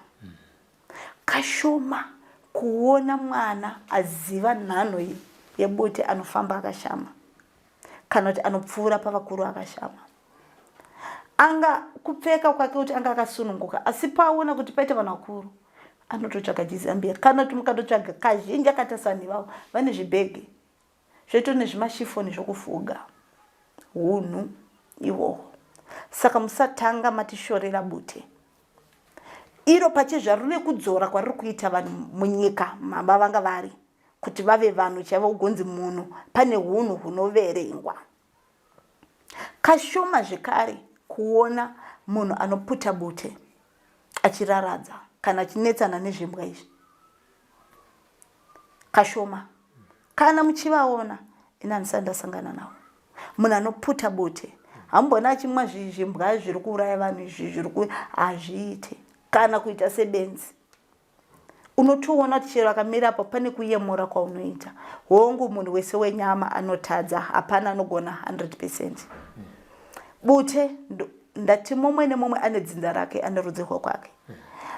Kashoma kuona mwana aziva nhanho yebute anofamba akashama kana kuti anopfuura pavakuru akashama. Anga kupfeka kwake kuti anga akasununguka, asi paona kuti paita vanhu vakuru anototsvaga jizambia kana kuti mukatotsvaga kazhinji akaita sanhu ivavo vane zvibhegi zvoito nezvimashifoni zvokufuga hunhu ihwohwo. Saka musatanga matishorera bute iro pachezvariri nekudzora kwariri kuita vanhu munyika mavanga vari kuti vave vanhu chaivo ugonzi munhu pane hunhu hunoverengwa. Kashoma zvekare kuona munhu anoputa bute achiraradza kana achinetsana nezvimbwa izvi. Kashoma. Kana muchivaona, ini handisati ndasangana navo. Munhu anoputa bute hamumboni achimwa zvimbwa zviri kuuraya vanhu izvi zviri ku hazviite kana kuita sebenzi. Unotoona kuti chero akamira apo pane kuyemura kwaunoita. Hongu munhu wese wenyama anotadza, hapana anogona 100%. Bute ndati mumwe nemumwe ane dzinza rake, ane rudzi rwokwake.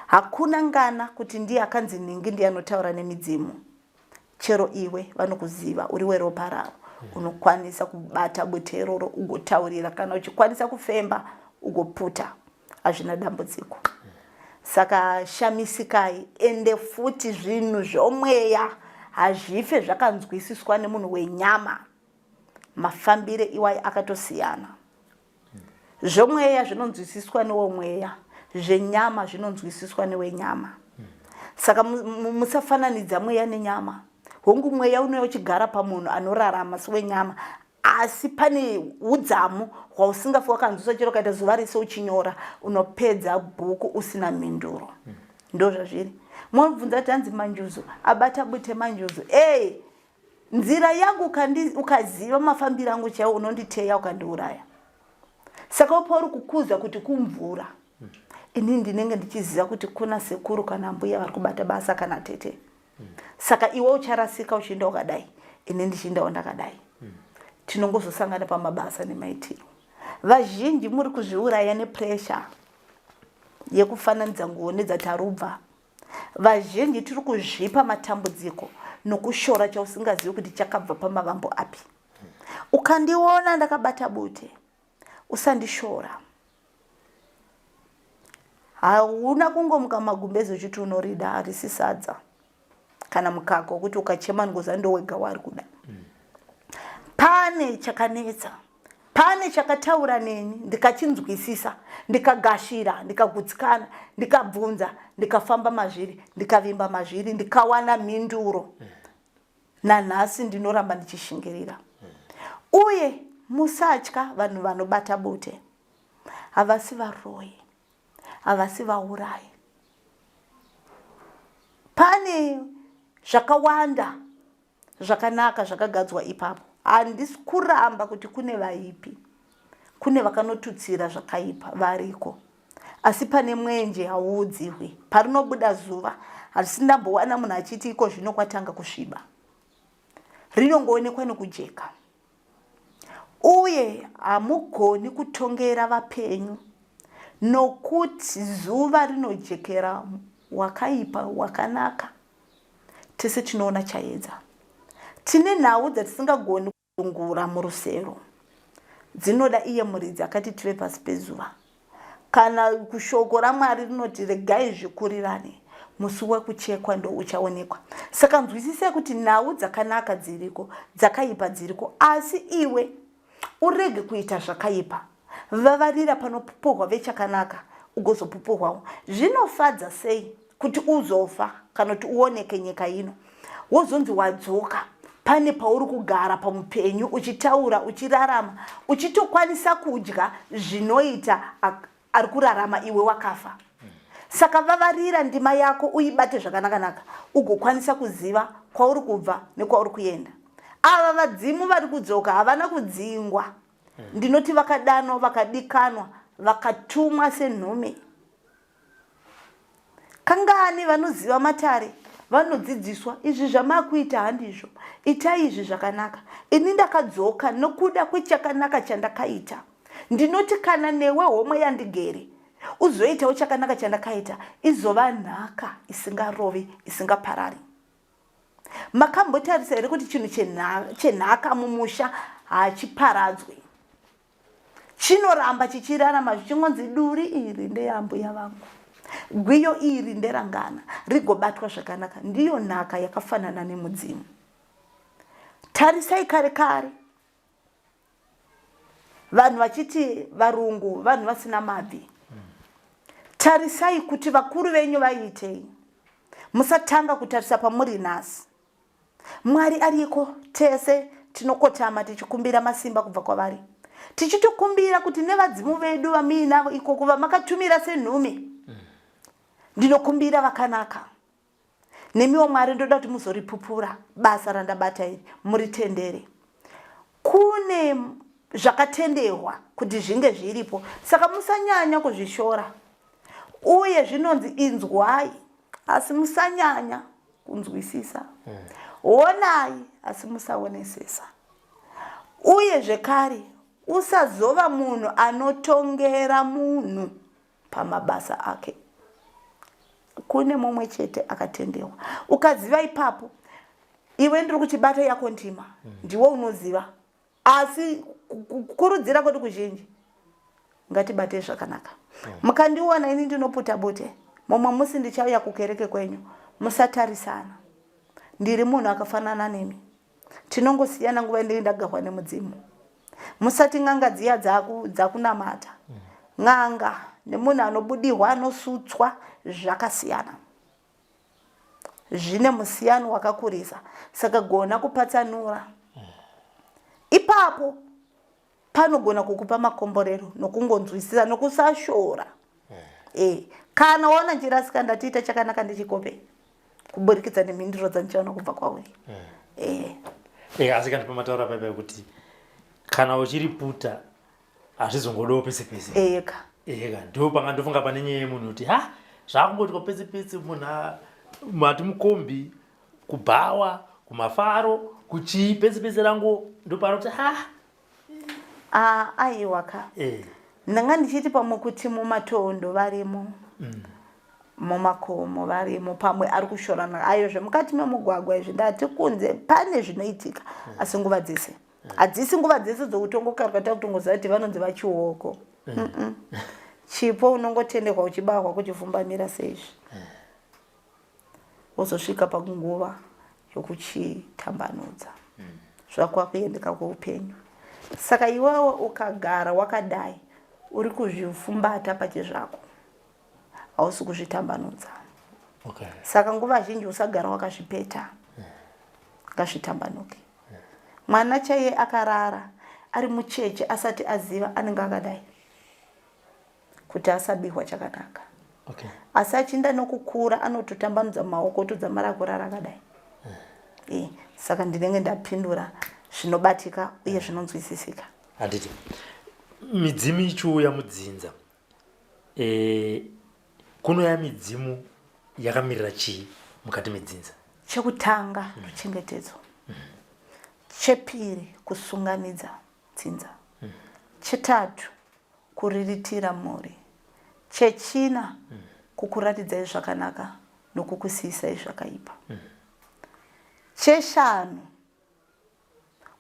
Hakuna ngana kuti ndiye akanzi nhingi ndiye anotaura nemidzimu. Chero iwe vanokuziva uri weropa ravo unokwanisa kubata bute iroro ugotaurira kana uchikwanisa kufemba ugoputa hazvina dambudziko. Saka shamisikai ende futi zvinhu zvomweya hazvife zvakanzwisiswa nemunhu wenyama. Mafambire iwayo akatosiyana. Zvomweya zvinonzwisiswa newomweya, zvenyama zvinonzwisiswa newenyama. Saka musafananidza mweya nenyama. Hongu mweya unouya uchigara pamunhu anorarama sewenyama, asi pane udzamu hwausingafi wakanzwisa chero ukaita zuva rese uchinyora unopedza bhuku usina mhinduro. Ndozvazviri. Mobvunza kuti hanzi manjuzu abata bute manjuzu. Hey, Nzira yangu ukaziva mafambiro angu chaiwo unonditeya ukandiuraya. Saka pauri kukuza kuti kumvura ini ndinenge ndichiziva kuti kuna sekuru kana mbuya vari kubata basa kana tete. Saka iwe ucharasika uchiinda wakadai ini ndichiindawo ndakadai. Tinongozosangana pamabasa nemaitiro. Vazhinji muri kuzviuraya nepressure yekufananidza nguo nedzaTarubva. Vazhinji tiri kuzvipa matambudziko nokushora chausingazivi kuti chakabva pamavambo api. Ukandiona ndakabata bute, usandishora. Hauna kungomuka magumbezi uchiti unorida, harisi sadza kana mukaka wekuti ukachema ngoza ndowega waari kuda. Pane chakanetsa, pane chakataura neni, ndikachinzwisisa, ndikagashira, ndikagutsikana, ndikabvunza, ndikafamba mazviri, ndikavimba mazviri, ndikawana mhinduro. Nanhasi ndinoramba ndichishingirira. Uye musatya vanhu vanobata bute, havasi varoyi, havasi vaurayi. Pane zvakawanda zvakanaka zvakagadzwa ipapo. Handisi kuramba kuti kune vaipi, kune vakanotutsira zvakaipa variko, asi pane mwenje hauudzihwi. Parinobuda zuva handisi ndambowana munhu achiti iko zvino kwatanga kusviba. Rinongoonekwa nokujeka. Uye hamugoni kutongera vapenyu, nokuti zuva rinojekera wakaipa wakanaka. Tese tinoona chaedza. Tine nhau dzatisingagoni kungura murusero, dzinoda iye muridzi akati tive pasi pezuva. Kana kushoko raMwari rinoti regai zvikurirane, musi wekuchekwa ndo uchaonekwa. Saka nzwisisai kuti nhau dzakanaka dziriko, dzakaipa dziriko, asi iwe urege kuita zvakaipa. Vavarira panopupuhwa vechakanaka ugozopupuhwawo. Zvinofadza sei kuti uzofa kana kuti uoneke nyika ino wozonzi wadzoka pane pauri kugara pamupenyu uchitaura uchirarama uchitokwanisa kudya zvinoita ari kurarama iwe wakafa. Saka vavarira ndima yako uibate zvakanakanaka ugokwanisa kuziva kwauri kubva nekwauri kuenda. Ava vadzimu vari kudzoka havana kudzingwa. Ndinoti vakadanwa, vakadikanwa, vakatumwa senhume. Kangani vanoziva matare vanodzidziswa izvi zvamakuita handizvo, itai izvi zvakanaka. Ini ndakadzoka nokuda kwechakanaka chandakaita. Ndinoti kana newe homwe yandigere uzoitawo chakanaka chandakaita, izova nhaka isingarovi, isingaparari. Makambotarisa here kuti chinhu chenhaka mumusha hachiparadzwi? Chinoramba chichirarama zvichingonzi duri iri ndeyambuya vangu, gwiyo iri nderangana, rigobatwa zvakanaka. Ndiyo nhaka yakafanana nemudzimu. Tarisai kare kare vanhu vachiti varungu vanhu vasina mabvi. Tarisai kuti vakuru venyu vaiitei. Musatanga kutarisa pamuri nhasi. Mwari ariko, tese tinokotama tichikumbira masimba kubva kwavari, tichitokumbira kuti nevadzimu vedu vamuinavo ikoko vamakatumira senhume, ndinokumbira vakanaka nemiwo Mwari, ndoda kuti muzoripupura basa randabata iri, muritendere. Kune zvakatendehwa kuti zvinge zviripo, saka musanyanya kuzvishora. Uye zvinonzi inzwai, asi musanyanya kunzwisisa. Honai, asi musaonesesa. Uye zvekare usazova munhu anotongera munhu pamabasa ake. Kune mumwe chete akatendewa. Ukaziva ipapo, iwe ndiri kuchibata yako ndima, ndiwe unoziva. Asi kukurudzira kwedu kuzhinji, ngatibate zvakanaka. Mukandiona ini ndinoputa bute, mumwe musi ndichauya kukereke kwenyu, musatarisana. Ndiri munhu akafanana nemi. Tinongosiyana nguva ndinenge ndagahwa nemudzimu. Musati n'anga dziya dzakunamata. N'anga nemunhu anobudirwa anosutswa zvakasiyana. Zvine musiyano wakakurisa. Saka gona kupatsanura. Ipapo panogona kukupa makomborero nokungonzwisisa nokusashora. Kana waona nchirasika ndatiita chakanaka ndichikope kuburikidza nemhinduro dzandichaona kubva kwauri.
Asi kana pamataura paipa kuti kana uchiriputa hazvizongodawo pese pese.
Eka.
Eka ndo panga ndofunga pane nyaya yemunhu kuti ha zvakungoitwa pese pese munhu mati mukombi kubhawa kumafaro kuchii pese pese rangu ndopanoti ha
Aiwa ka. Ndanga ndichiti pamwe kuti mumatondo varimo, mumakomo varimo, pamwe ari kushorana ayo zvemukati memugwagwa izvi, ndati kunze pane zvinoitika, asi nguva dzese. Hadzisi nguva dzese dzokutongokarwa takutongoziva kuti vanonzi vachioko. Chipo unongotenderwa uchibahwa kuchivhumbamira seizvi. Wozosvika pakunguva yokuchitambanudza. Zvakwakuendeka kweupenyu. Saka iwewe ukagara wakadai uri kuzvifumbata pachezvako. Hausi kuzvitambanudza.
Okay.
Saka nguva zhinji usagara wakazvipeta. Ngazvitambanuke. Mwana chaiye akarara ari mucheche asati aziva anenge akadai kuti asabihwa chakanaka.
Okay.
Asi achinda nokukura anototambanudza maoko otodzamara kurara akadai. Saka ndinenge ndapindura zvinobatika uye zvinonzwisisika.
Handiti midzimu ichiuya mudzinza kunouya midzimu yakamirira chii mukati medzinza?
Chekutanga ruchengetedzo. Chepiri kusunganidza dzinza. Chetatu kuriritira mhuri. Chechina kukuratidzai zvakanaka nokukusiyisai zvakaipa. Cheshanu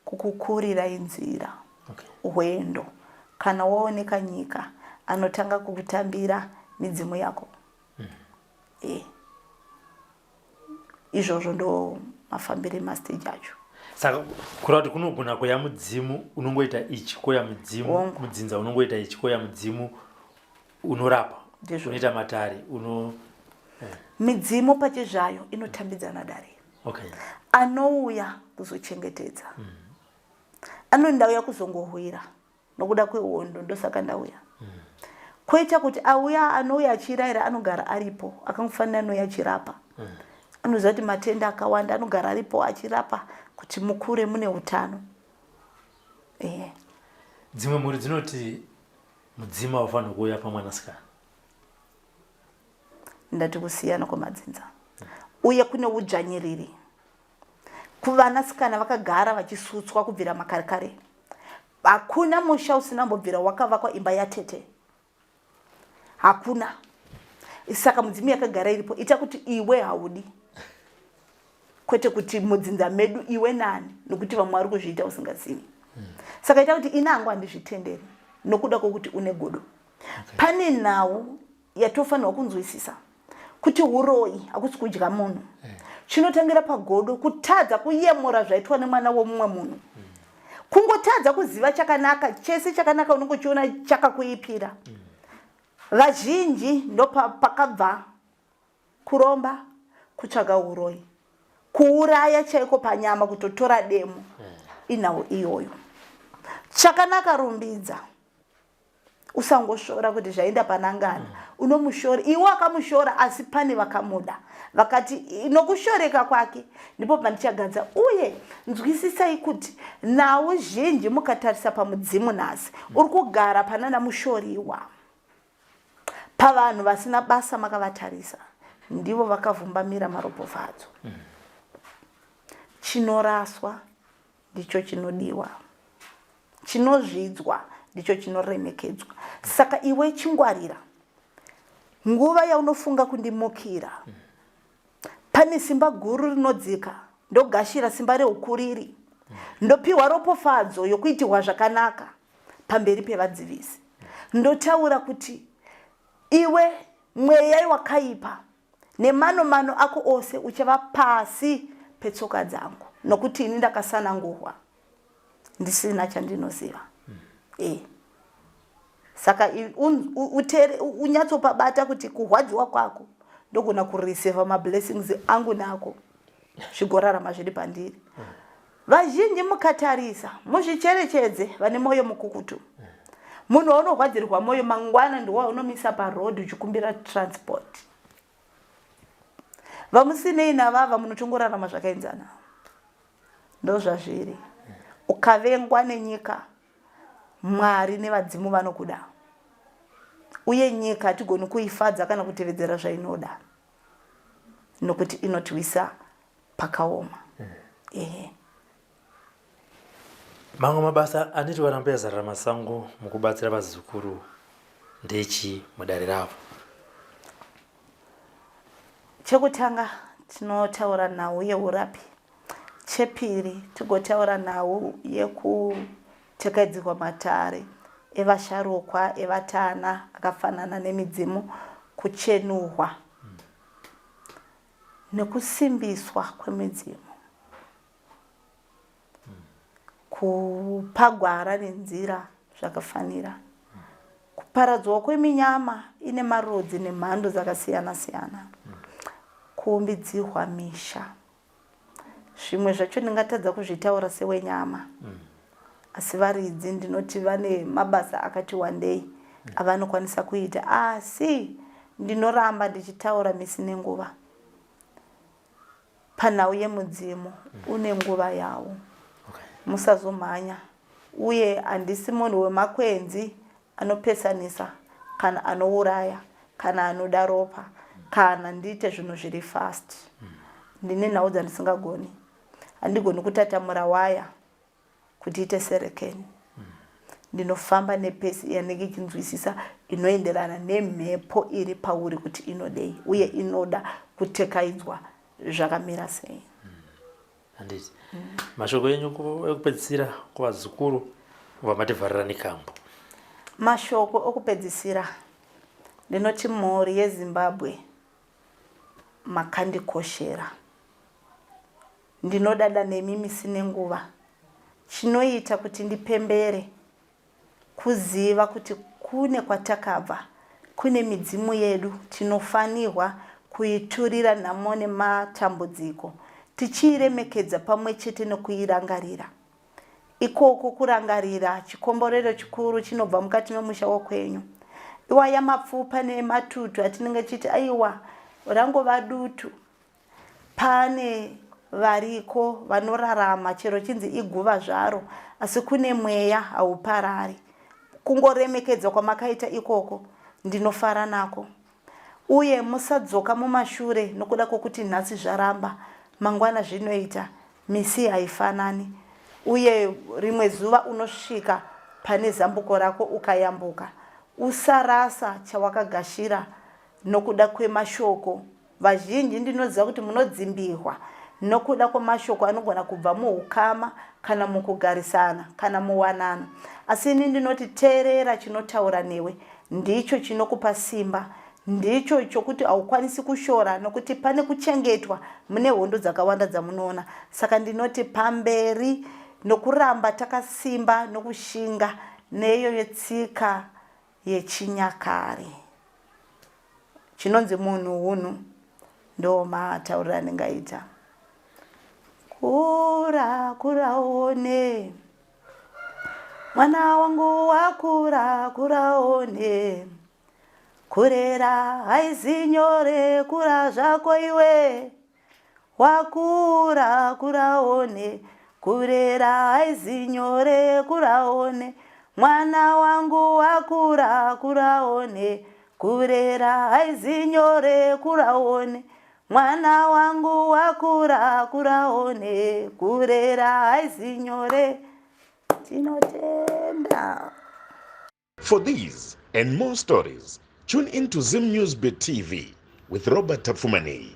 kukukurirai nzira.
Okay.
Hwendo kana waoneka nyika anotanga kukutambira midzimu yako. Izvozvo ndo mafambiro emastage acho.
Saka kureva kuti kunogona kuya mudzimu unongoita ichi koya mudzimu,
Hongu.
mudzinza unongoita ichi koya mudzimu unorapa,
Ndizvo.
unoita matare, uno
Midzimu pachezvayo inotambidzana dare.
Okay.
Anouya kuzochengetedza. Anondauya kuzongohwira nokuda kwehondo, ndosaka ndauya. Koita kuti auya anouya achirayira anogara aripo, akangofanira anouya achirapa. Anoziva kuti matenda akawanda anogara aripo achirapa kuti mukure mune utano.
Dzimwe mhuri dzinoti mudzimu haufaniri kuuya pamwanasikana.
Ndati kusiyana kwemadzinza. Uye kune udzvanyiriri. Kuvanasikana vakagara vachisutswa kubvira makare kare. Hakuna musha usina mbobvira wakavakwa imba yatete. Hakuna. Saka mudzimu yakagara iripo ita kuti iwe haudi. Kwete kuti mudzinza medu iwe nani, nokuti vamwe vari kuzviita usingazivi. Saka ita kuti ini hangu handizvitenderi nokuda kwokuti une godo.
Okay.
Pane nhau yatofanirwa kunzwisisa kuti uroyi hakusi kudya munhu. Chinotangira pagodo, kutadza kuyemura zvaitwa nemwana womumwe munhu. Kungotadza kuziva chakanaka, chese chakanaka unenge uchiona chakakuipira. Vazhinji ndopakabva kuromba, kutsvaga uroyi, kuuraya chaiko panyama, kutotora demo. Inhau iyoyo. Chakanaka rumbidza. Usangosvora kuti zvaenda panangana. Unomushora, iwe wakamushora, asi pane vakamuda. Vakati nokushoreka kwake ndipo pandichagadza. Uye nzwisisai kuti nhau zhinji mukatarisa pamudzimu nhasi uri kugara panana mushoriwa. Pavanhu vasina basa makavatarisa, ndivo vakavhumbamira maropofadzo. Chinoraswa ndicho chinodiwa. Chinozvidzwa ndicho chinoremekedzwa. Saka iwe chingwarira nguva yaunofunga kundimukira. Pane simba guru rinodzika, ndogashira simba reukuriri, ndopiwa ropofadzo yokuitirwa zvakanaka pamberi pevadzivisi. Ndotaura kuti iwe mweya wakaipa nemano mano ako ose uchava pasi petsoka dzangu, nokuti ini ndakasanangurwa ndisina chandinoziva. Saka unyatsopabata kuti kurwadziwa kwako ndogona kureceiva mablessings angu nako zvigorarama zviri pandiri. Vazhinji mukatarisa muzvicherechedze vane moyo mukukutu. Munhu waunorwadzirwa moyo mangwana ndiwo waunomisa paroad uchikumbira transport. Vamusinei navava munotongorarama zvakaenzana. Ndozvazviri. Ukavengwa nenyika, Mwari nevadzimu vanokuda. Uye nyika hatigoni kuifadza kana kutevedzera zvainoda, nokuti inotiwisa pakaoma.
Mamwe mabasa anoitwa naMbuya Zararamasango mukubatsira vazukuru ndechii mudare ravo?
Chekutanga tinotaura nhau yeurapi. Chepiri, tigotaura nhau yekutekaidzirwa matare evasharukwa evatana akafanana nemidzimu, kuchenurwa nekusimbiswa kwemidzimu, kupa gwara nenzira zvakafanira, kuparadzwa kweminyama ine marudzi nemhando dzakasiyana siyana, kuumbidzirwa misha. Zvimwe zvacho ndingatadza kuzvitaura sewenyama asi varidzi ndinoti vane mabasa akati wandei avanokwanisa kuita asi ndinoramba ndichitaura misi nenguva panhau yemudzimu une nguva yawo musazomhanya uye handisi munhu wemakwenzi anopesanisa kana anouraya kana anoda ropa kana ndiite zvinhu zviri fast ndine nhau dzandisingagoni handigoni kutatamura waya kuti ite serekeni ndinofamba nepesi yanenge ichinzwisisa inoenderana nemhepo iri pauri kuti inodei uye inoda kutekaidzwa zvakamira sei
Handiti. Mashoko enyu ekupedzisira kuvazukuru kubva mativharira nekambo.
Mashoko okupedzisira ndinoti mhuri yeZimbabwe makandikoshera. Ndinodada nemi misi nenguva. Chinoita kuti ndipembere Kuziva kuti kune kwatakabva, kune midzimu yedu tinofanirwa kuiturira nhamo nematambudziko tichiiremekedza pamwe chete nokuirangarira. Ikoko kurangarira chikomborero chikuru chinobva mukati memusha wokwenyu. Iwaya mapfupa nematutu atinenge tichiti aiwa rangova dutu Pane variko vanorarama chero chinzi iguva zvaro asi kune mweya hauparari. Kungoremekedzwa kwamakaita ikoko ndinofara nako. Uye musadzoka mumashure nokuda kwokuti nhasi zvaramba, mangwana zvinoita. Misi haifanani uye rimwe zuva unosvika pane zambuko rako ukayambuka. Usarasa chawakagashira nokuda kwemashoko Vazhinji ndinoziva kuti munodzimbihwa nokuda kwemashoko anogona kubva muukama kana mukugarisana kana muwanano. Asi ini ndinoti teerera chinotaura newe, ndicho chinokupa simba, ndicho chokuti haukwanisi kushora nokuti pane kuchengetwa mune hondo dzakawanda dzamunoona. Saka ndinoti pamberi nokuramba takasimba nokushinga neiyoyo tsika yechinyakare. Chinonzi munhu hunhu ndo matauriro andingaita. Kura kura uone mwana wangu wakura kura uone kurera haizi nyore kura zvako iwe Wakura kuraone kurera haizi nyore kuraone mwana wangu wakura kuraone kurera haizi nyore kuraone mwana wangu wakura kuraone kurera haizi nyore tinotenda.
For these and more stories, tune in to Zim News Bit TV with Robert Tapfumaneyi.